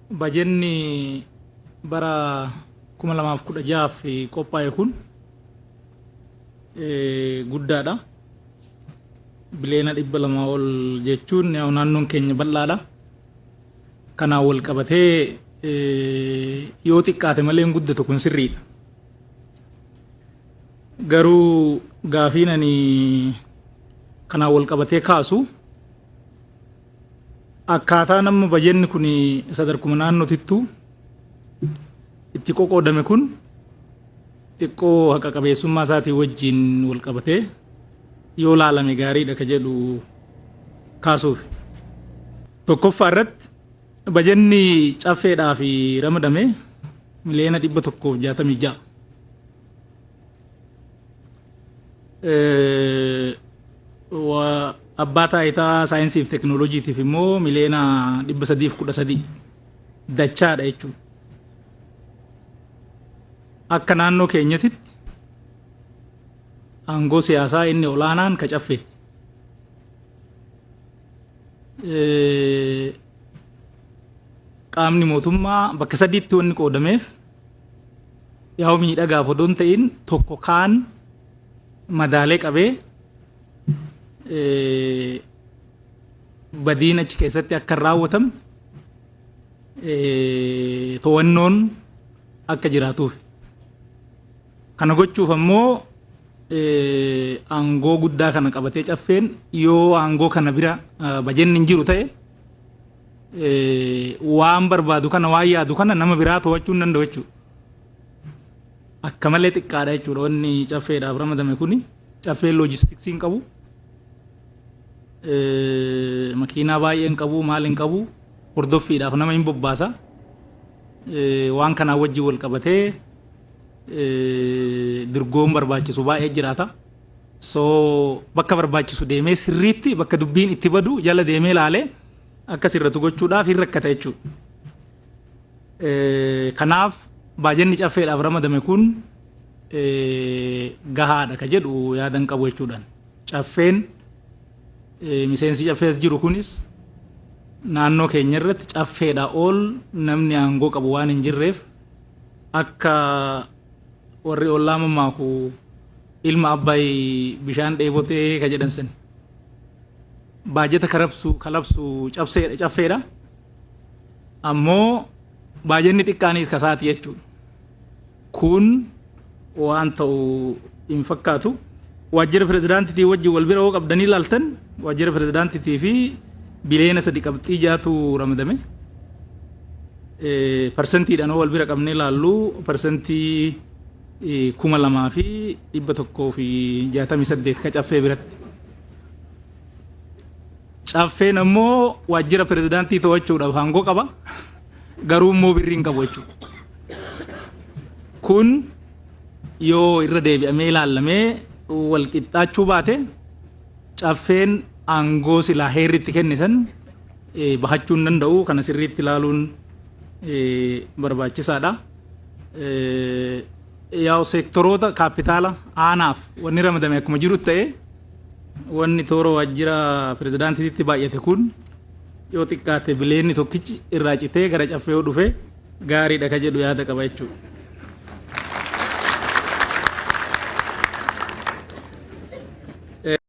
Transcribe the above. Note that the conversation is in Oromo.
Bajenni bara 2016f qophaa'e kun guddaadha. Biliyoona 200 ol jechuun naannoon keenya bal'aadha. Kanaan wal qabatee yoo xiqqaate malee hin guddatu kun sirriidha. Garuu gaafiin ani kanaan wal qabatee kaasu akkaataa nama bajenni kun sadarkuma naannootittuu itti qoqoodame kun xiqqoo haqa qabeessummaa isaatii wajjin wal qabatee yoo laalame gaariidha ka jedhu kaasuuf. Tokkoffaa irratti bajenni caffeedhaaf ramadame miliyoona 166. Abbaa taayitaa saayinsii fi teekinooloojiitiif immoo miliyoona 313 dachaadha jechuudha. Akka naannoo keenyatitti aangoo siyaasaa inni olaanaan ka caffeeti. Qaamni mootummaa bakka sadiitti wanni qoodameef yaa'u miidhagaaf odoo hin ta'in tokko kaan madaalee qabee badiin achi keessatti akka hin raawwatamne to'annoon akka jiraatuuf. Kana gochuuf ammoo aangoo guddaa kana qabatee caffeen yoo aangoo kana bira bajenni hin jiru ta'e waan barbaadu kana waan yaadu kana nama biraa to'achuu hin danda'u jechuudha. Akka malee xiqqaadha jechuudha wanni caffeedhaaf ramadame kuni. Caffeen loojistiksii hin qabu. Makiinaa baay'ee hin qabu maal hin qabu hordoffiidhaaf nama hin bobbaasa. Waan kanaan wajjin wal qabatee dirgoon barbaachisu baay'ee jiraata. So bakka barbaachisu deemee sirriitti bakka dubbiin itti badu jala deemee ilaalee akka sirratu gochuudhaaf hin rakkata jechuudha. Kanaaf baajanni caffeedhaaf ramadame kun gahaadha ka jedhu yaadan qabu jechuudhaan. Caffeen miseensi caffees jiru kunis naannoo keenya irratti caffeedha ol namni aangoo qabu waan hin jirreef akka warri ollaa mammaaku ilma abbay bishaan dheebotee ka jedhan san baajata karabsu kalabsu cabseedha caffeedha ammoo baajanni xiqqaanis kasaati jechuudha. Kun waan ta'u hin fakkaatu. Waajjira pirezidaantitii wajjin wal bira hoo qabdanii ilaaltan waajjira pirezidaantitii fi biliyoona 3.6tu ramadame. Parsentiidhaan hoo wal bira qabnee ilaallu parsentii 2168 ka caffee biratti. Caffeen ammoo waajjira pirezidaantii to'achuudhaaf aangoo qaba. Garuu immoo birrii hin qabu jechuudha. Kun yoo irra deebi'amee ilaallamee wal qixxaachuu baate caffeen aangoo silaa heerri itti kenne san bahachuu hin danda'u. Kana sirriitti ilaaluun barbaachisaadha. Yaa'u seektoroota kaappitaala aanaaf wanni ramadame akkuma jiru ta'e wanni toora waajjira pirezidaantiitti baay'ate kun yoo xiqqaate bileenni tokkichi irraa citee gara caffee yoo dhufe gaariidha ka jedhu yaada qaba jechuudha.